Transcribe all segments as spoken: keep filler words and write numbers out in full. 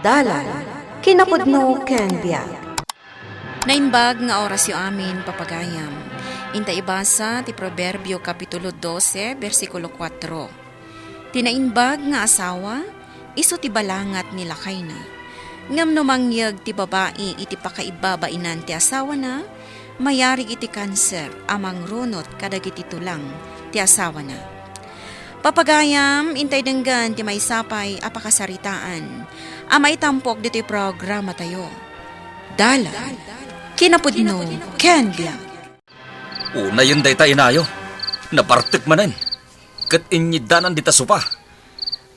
Dalan, kinapudno ken biag. Naimbag nga orasyo amin, papagayam. Inta ibasa ti Proverbio Kapitulo dose, bersikulo kuatro. Ti naimbag nga asawa, isu ti balangat ni lakayna. Ngem no mangyeg ti babai iti pakaibabainan ti asawana, mayarig iti kanser a mangrunot kadagiti tulang ti asawana. Papagayam, intay denggen ti maysa pay a pakasaritaan a maitampok ditoy programatayo. Dalan, kinapudno, ken biag. Unayen dayta inayo. Nabartek manen. Ket inyiddanan dita sopa.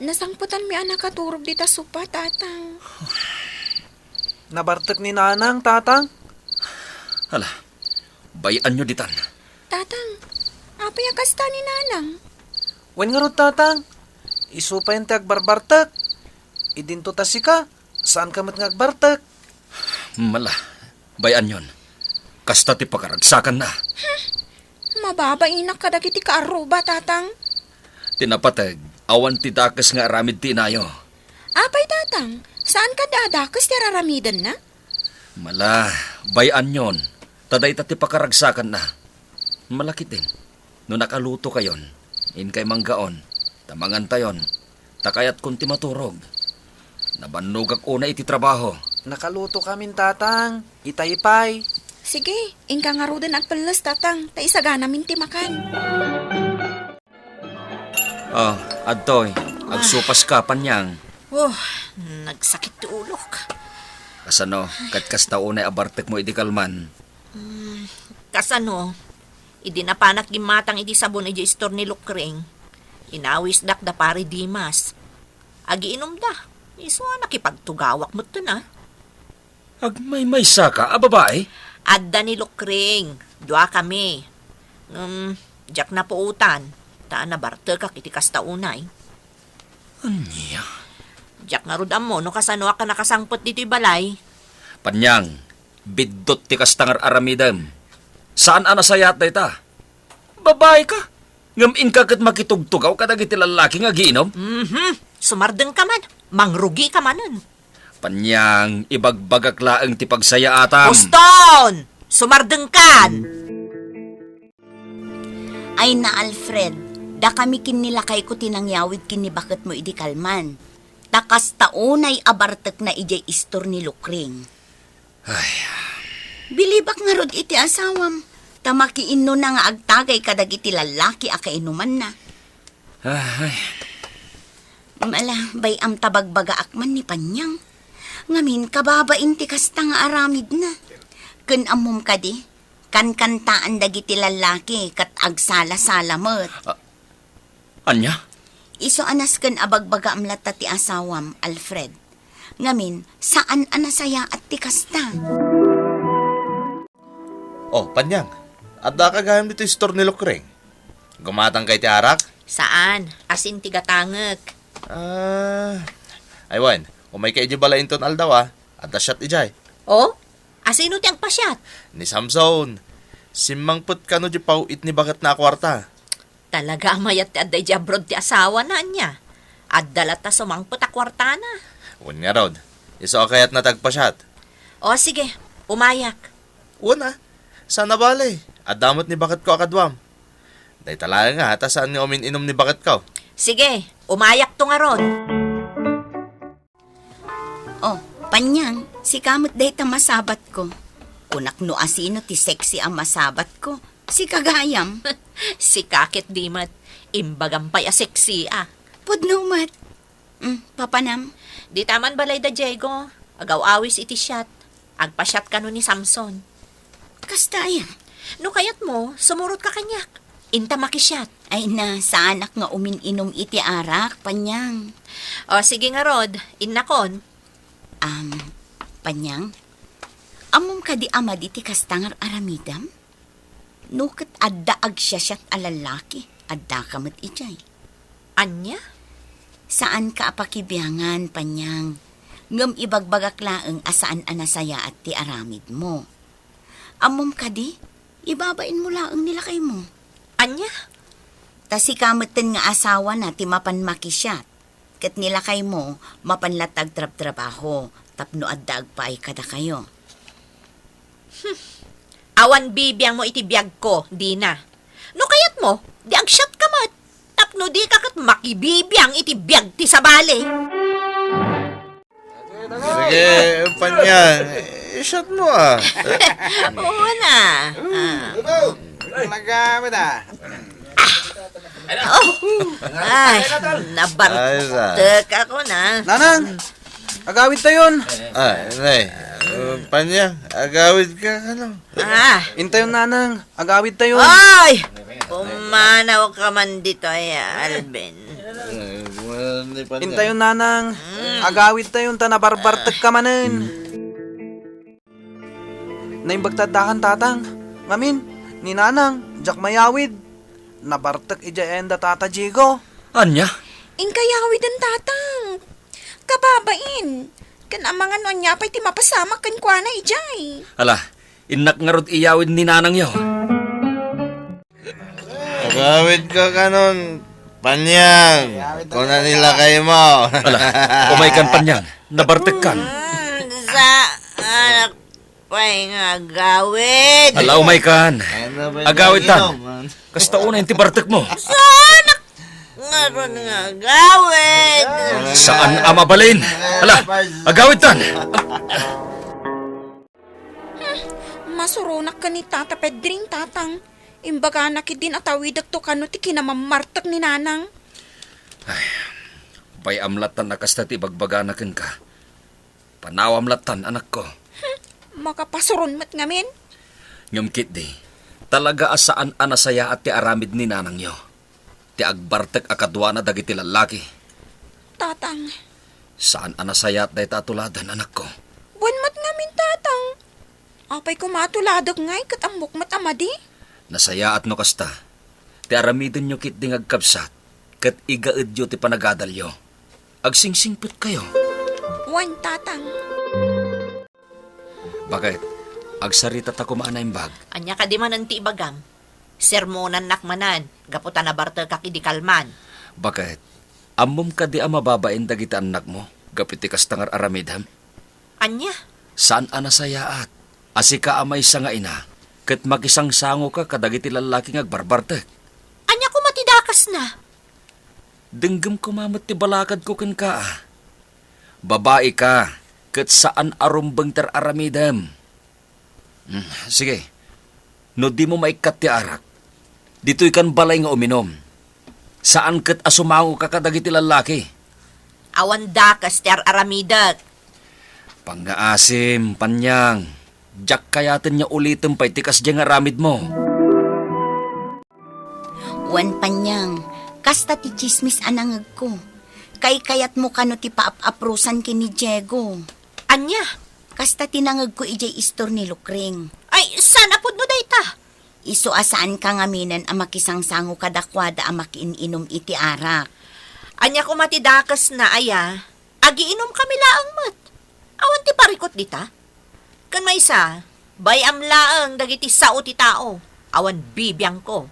Nasangpetanmi a nakaturog dita sopa, Tatang. Nabartek ni Nanang, Tatang. Hala, bay-anyo ditan. Tatang, apay a kasta ni Nanang? Wen ngarud, Tatang. Isu payen ti agbarbartek. Idinto ta sika, saanka met nga agbartek. Mala, bay-anyon. Kasta ti pakaragsakanna. Mababainak kadagiti kaarruba, Tatang. Ti napateg, awan ti dakes nga aramid ti inayo. Apay, Tatang, saan kadi a dakes ti araramidenna? Mala, bay-anyon, ta dayta ti pakaragsakanna. Malakiten, no nakalutokayon, inkay manggaon, ta mangantayon, ta kayatkon ti maturog. Nabannogak unay iti trabaho. Nakalutokamin, Tatang. Itay pay. Sige, inka ngaruden agpelles, Tatang, ta isaganamin ti makan. Ah, adtoy, agsupaska, Panyang. Oh, nagsakit ti ulok. Kasano, ket kasta unay a bartekmo idi kalman? Mm, kasano, idi napanak gimmatang iti sabon iti istor ni Lukring, inawisdak da Pari Dimas. Agiinumda, isu a nakipagtugawak metten a. Agmaymaysaka a babai? Adda ni Lukring, duakami. Ngem, diak napuotan, ta nabartekak iti kasta unay. Ania? Diak ngarud ammo no kasanoak a nakasangpet ditoy balay. Panyang, biddut ti kasta nga aramidem. Saan a nasayaat dayta? Babaika, ngem inka ket makitugtugaw kadagiti lallaki nga agiinum? Mhm. Sumardengka man, mangrugika manen. Panyang, ibagbagak laeng ti pagsayaatam. Boston! Sumardengkan! Ay na, Alfred, dakami ken ni lakayko ti nangyawid ken ni baketmo idi kalman. Ta kasta unay a bartekna idiay istor ni Lukring. Ay. Bilibak ngarud iti asawam, ta makiinnona nga agtagay kadagiti lallaki a kainumanna. Ay. Mala, bay-am ta bagbagaak man ni Panyang. Ngamin, kababain ti kasta nga aramidna. Ken ammom kadi, kankantaan dagiti lallaki ket agsala-sala met. Ah, ania? Isu a nasken a bagbagaam latta ti asawam, Alfred. Ngamin, saan a nasayaat ti kasta. Oh, Panyang, addaka gayam ditoy istor ni Lukring. Gumatangka iti arak? Saan, asin ti gatangek. Ah, ay wen, umayka idiay balay inton aldaw a, adda siat idiay. Oh? Asino ti agpasiat? Ni Samson. Simmangpet kano di paw-it ni baketna a kuarta. Talaga a mayat ti adda idiay abroad ti asawana, ania? Adda latta sumangpet a kuartana. Wen ngarud, isu a kayatna ti agpasiat. O, sige, umayak. Wen a, saan a bale, adda met ni baketko a kaduam. Dayta laeng a, ta saan nga umin-inum ni baketko. Sige, umayakto ngarud. Oh, Panyang, sika met dayta masabatko. Kunak no asino ti sexy a masabatko. Sika gayam. Sika ket di met. Imbagam pay a sexy a. Pudno met. Mm, papanam? Dita man balay da Diego. Agaw-awis iti siat. Agpasiat kano ni Samson. Kasta aya? No kayatmo, sumurotka kaniak. Inta makisiat. Ay na, saanak nga umin-inum iti arak, Panyang. O, sige ngarud, innakon. Am, Panyang, ammom kadi a madi ti kasta nga ar-aramidam? No ket adda agsiasiat a lallaki, addaka met idiay. Ania? Saanka a pakibiangan, Panyang. Ngem ibagbagak laeng a saan a nasayaat ti aramidmo. Ammom kadi, ibabainmo laeng ni lakaymo. Ania? Ta sika metten nga asawana ti mapan makisiat. Ket ni lakaymo, mapan latta agtrabtrabaho tapno adda agpaay kadakayo. Hmm. Awan bibiangmo iti biagko, Dina. No kayatmo, di agsiatka met. Tapno dika ket makibibiang iti biag ti sabali. Sige, Panyang, i-shot mo, ah. Oo na. Ah. Talaga, mata. Oh. Ay, nabartek ako na. Nanang, agawid tayon. Ah, nay. Uh, Panyang, agawid ka, ano? Ah. Intayon, Nanang. Agawid tayon. Ay! Pumanaw ka man ditoy, Alvin. Eh, wala ni Panyang. Intayon, Nanang. Mm. Agawid tayon, ta nabarbartek ka manen. Naimbag ta addakan, Tatang. Ngamin, ni Nanang, diak mayawid. Nabartek idiay ayan da Tata Diego. Ania? Inka yawiden, Tatang. Kababain. Ken amangan no ania pay ti mapasamak kenkuana idiay. Ala, innak ngarud iyawid ni Nanangyo. Agawid ka kanon, Panyang. Kuna ni lakaymo. Ala, umaykan, Panyang. Nabartekkan. Mm, sa anak pay nga agawid. Ala, umaykan. Ano ba yung Agawid tan. Inom? Kasta unay ti bartekmo. Saan ak-, ngarud nga agawid? Saan a mabalin? Ala, agawid tan. Hmm, masuronak ken ni Tata Pedring, Tatang. Imbagana ketdin a tawidekto kano ti kinamammartek ni Nanang. Ay, bay-am lattan a kasta ti ibagbagana kenka. Panawam lattan, anakko. Hmm, makapasuron met ngamin. Ngem ketdi, talaga a saan a nasayaat ti aramid ni nanangyo. Ti agbartek a kaduana dagiti lallaki. Tatang. Saan a nasayaat dayta a tuladan, anakko. Wen met ngamin, Tatang. Apay koma a tuladek ngay ket ammok met a madi? Nasayaat no kasta. Ti aramidenyo ketdi nga agkabsat, ket igaedyo ti panagadalyo. Agsingsingpetkayo. Wen, Tatang. Baket, agsarita ta koma a naimbag. Ania kadi manen ti ibagam? Sermonannak manen, gapu ta nabartekak idi kalman. Baket, ammom kadi a mababain dagiti annakmo, gapu iti kasta nga ar-aramidem? Ania? Saan a nasayaat a sika a maysa nga ina, ket makisangsangoka kadagiti lallaki nga agbarbartek. Ania koma ti dakesna? Denggem koma met ti balakadko kenka, a. Babai ka, ket saan a rumbeng ti ar-aramidem. Hmm, sige. No dimo maikkat ti arak, ditoy kan balay nga uminom. Saan ket a sumangoka kadagiti lallaki. Awan dakes ti ar-aramidek. Pangngaasim, Panyang. Diak kayaten nga ulitem pay ti kasdiay nga aramidmo. Wen, Panyang, kasta ti tsismis a nangegko. Kaykayatmo kano ti paap-aprosan ken ni Diego? Ania? Kasta ti nangegko idiay istor ni Lukring. Ay, saan a pudno dayta? Isu a saanka ngaminen a makisangsango kadakuada a makiin-inom iti arak. Ania koma ti dakesna, aya? Agiinomkami laeng met. Awan ti parikut dita. Ken maysa, bay-am laeng dagiti sao ti tao. Awan bibiangko.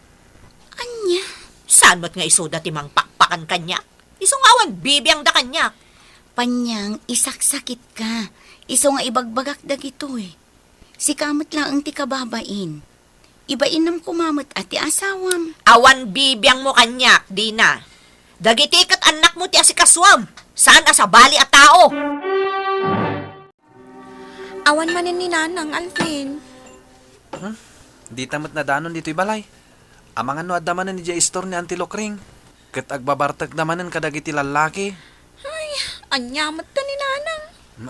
Ania? Saan met nga isuda ti mangpakpakan kaniak? Isu nga awan bibiangda kaniak. Panyang, isaksakitka. Isu nga ibagbagak dagitoy. Sika met laeng ti kababain. Ibainam koma met a ti asawam. Awan bibiangmo kaniak, Dina. Dagiti ket annakmo ti asikasuam. Saan a sabali a tao. Awan manen ni Nanang, Alvin. Hmm? Dita met nadanon ditoy balay. Amangan no adda manen idiay istor ni Auntie Lokring. Ket agbabartekda manen kadagiti lallaki. Ay, ania met ta ni Nanang?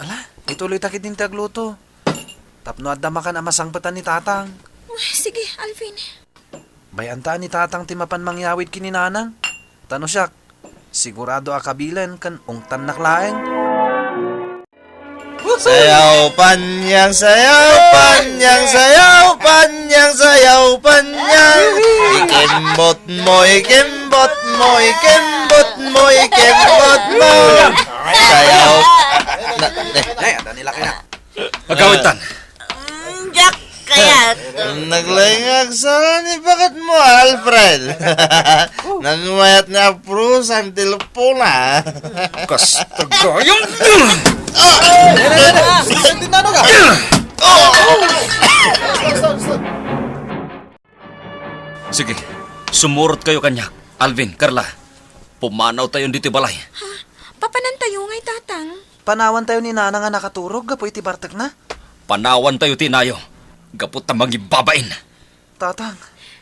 Ala, ituloyta ketdin ti agluto. Tapno adda makan a masangpetan ni Tatang. Uy, sige, Alvin. Bay-anta ni Tatang ti mapan mangyawid ken ni Nanang. Ta no siak, sigurado a kabilen ken ungtannak laeng. Sayaw, Panyang, sayaw, Panyang, sayaw, Panyang, sayaw, Panyang. Ikimbot mo, ikimbot mo, ikimbot mo, ikimbot mo. Sayaw. Na, eh. Nay, adda ni lakay na. Agawid tan. Mm, diak kayat. Naglaing nga agsara ni baket mo, Alfred. Nagmayat nga aprusan ti lupona. Kasta gayam. Dina, no ka? Sige, sumurot kayo kaniak. Alvin, Carla, pumanaw tayo ditoy balay. Ha? Papanantayo ngay, Tatang? Panawan tayo ni Nanang a nakaturog gapu iti bartekna. Panawan tayo ti inayo gapu ta mangibabain. Tatang.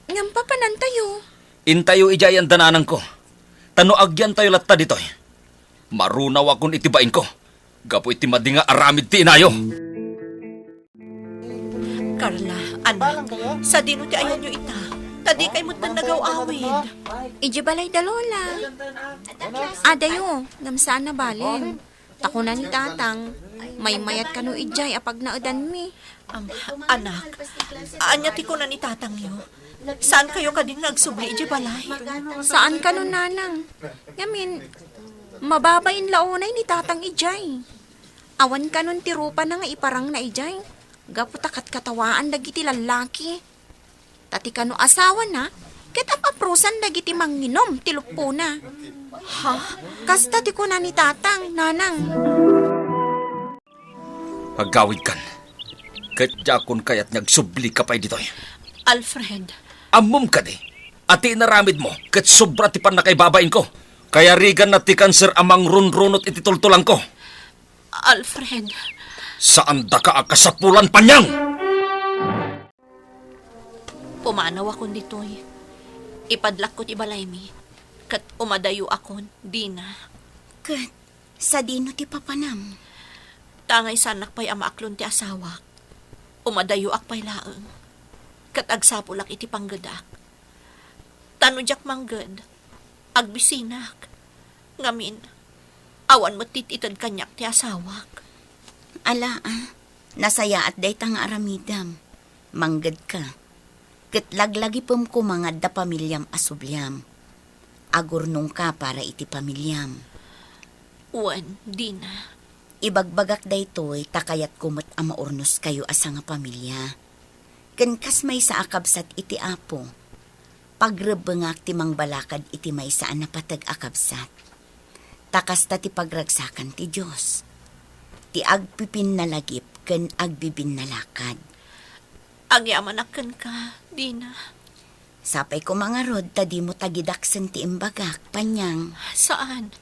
Ngem papanantayo? Intayo idiay anda nanangko. Ta no agyan tayo latta ditoy, marunawakon iti bainko gapu iti madi nga aramid ti inayo. Carla, anak, sadino ti ayanyo ita? Ta dikay met nagaw-awid. Idiay balay da Lola. Adayo, ngem saan a balen. Ta kuna ni Tatang, maymayat kano idiay a pagnaedanmi. Am, anak, ania ti kuna ni Tatangyo? Saan kayo kadin nga agsubli idiay balay? Saan kano, Nanang. Ngamin, mababain la unay ni Tatang idiay. Awan kanon ti rupana nga iparangna idiay, gapu ta katkatawaan dagiti lallaki. Ta ti kano asawana, ket ap-aprosan dagiti manginom ti luppona. Ha? Kasta ti kuna ni Tatang, Nanang. Agawidkan, ket diakon kayat nga agsublika pay ditoy. Alfred. Ammom kadi, a ti inaramidmo ket sobra ti pannakaibabainko. Kayariganna ti kanser a mangrunrunot iti tultulangko. Alfred. Saandaka a kasapulan, Panyang! Pumanawakon ditoy. Ipadlakko ti balaymi, ket umadayoakon, Dina. Ket sadino ti papanam? Tangay saanak pay a maaklon ti asawak. Umadayoak pay laeng, ket agsapulak iti panggedak. Ta no diak mangged, agbisinak. Ngamin, awan met ti ited kaniak ti asawak. Ala, a, nasayaat dayta nga aramidem. Manggedka. Ket laglagipem koma nga adda pamiliam a subliam. Agurnongka para iti pamiliam. Wen, Dina. Ibagbagak daytoy ta kayatko met a maurnoskayo a sangapamilia. Ken kas maysa a kabsat iti Apo, pagrebbengak ti mangbalakad iti maysa a napateg a kabsat. Ta kasta ti pagragsakan ti Dios, ti agpipinnalagip ken agbibinnalakad. Agyamanak kenka, Dina. Sapay koma ngarud ta dimo tagidaksen ti imbagak, Panyang. Saan.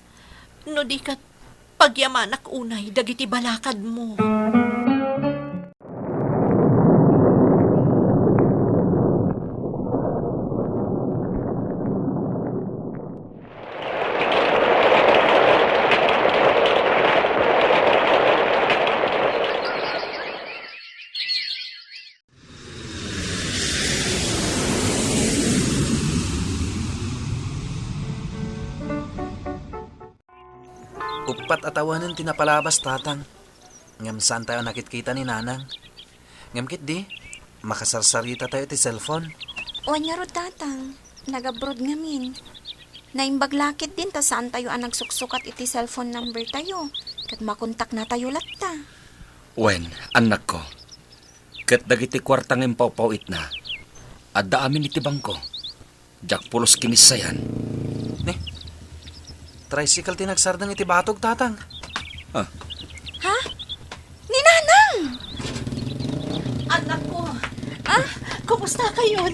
No di ket, pagyamanak unay dagiti balakadmo. Uppat a tawanen ti napalabas, Tatang. Ngem saantayo a nakitkita ni Nanang. Ngem ketdi, makasarsarita tayo iti cellphone. Wen ngarud, Tatang. Nag-abroad ngamin. Naimbag la ketdin ta saantayo a nagsuksukat iti cellphone number tayo. Ket makontaknatayo latta. Wen, annakko. Ket dagiti kuarta nga impawpaw-itna, adda amin iti bangko. Diak pulos kinissayan. Ne? Tricycle ti nagsardeng iti batog, Tatang. Ah. Ha? Ni Nanang! Annakko. Ah? Kumusta kayon?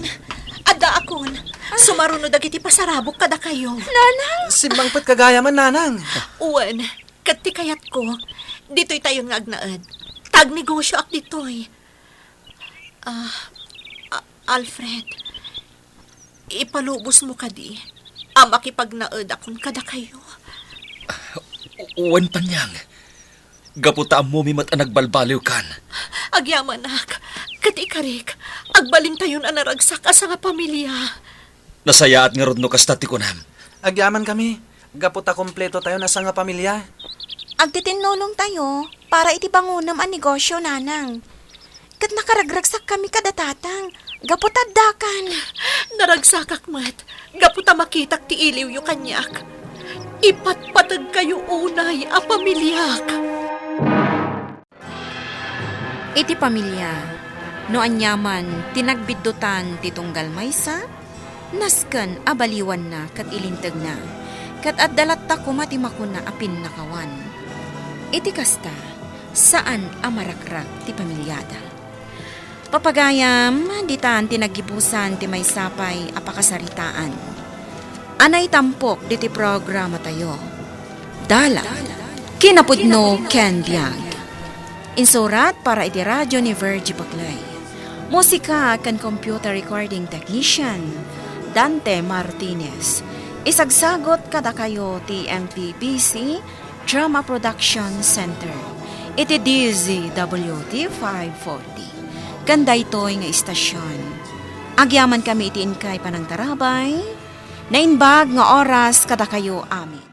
Adda akon. Ah. Sumaruno dagiti pasarabok kadakayo. Nanang! Simmangpet kagayamen, Nanang. Wen, ket ti kayatko, ditoy tayon nga agnaed. Tagnegosyoak ditoy. Ah, A-, Alfred, ipalubosmo kadi a makipagnaedakon kadakayo? U-, wen, Panyang. Gapu ta ammomi met a nagbalbaliwkan. Agyamanak, ket ikarik, agbalintayon a naragsak a sangapamilia. Nasayaat ngarud no kasta ti kunam. Agyamankami, gapu ta kompleto tayo a sangapamilia. Agtitinnulong tayo para iti bangonem a negosyo, Nanang. Ket nakaragragsakami kada Tatang, gapu ta addakan. Naragsakak met, gapu ta makitak ti iliwyo kaniak. Ipatpateg kayo unay a pamiliak. Iti pamilia, no aniaman ti nagbiddutan ti tunggal maysa, Nasken a baliwanna ket ilintegna, ket adda latta koma ti makuna a pinnakawan. Iti kasta, saan a marakrak ti pamiliada. Papagayam, ditan ti naggibusan ti maysa pay a pakasaritaan a naitampok ditoy programatayo. Dalan, kinapudno ken biag. Insurat para iti radyo ni Virgie Bagley. Musika ken computer recording technician, Dante Martinez. Isagsagot kadakayo ti M P B C Drama Production Center iti D Z W T five forty. Ken daytoy nga istasyon, agyamankami iti inkay panangtarabay, naimbag nga oras kadakayo amin.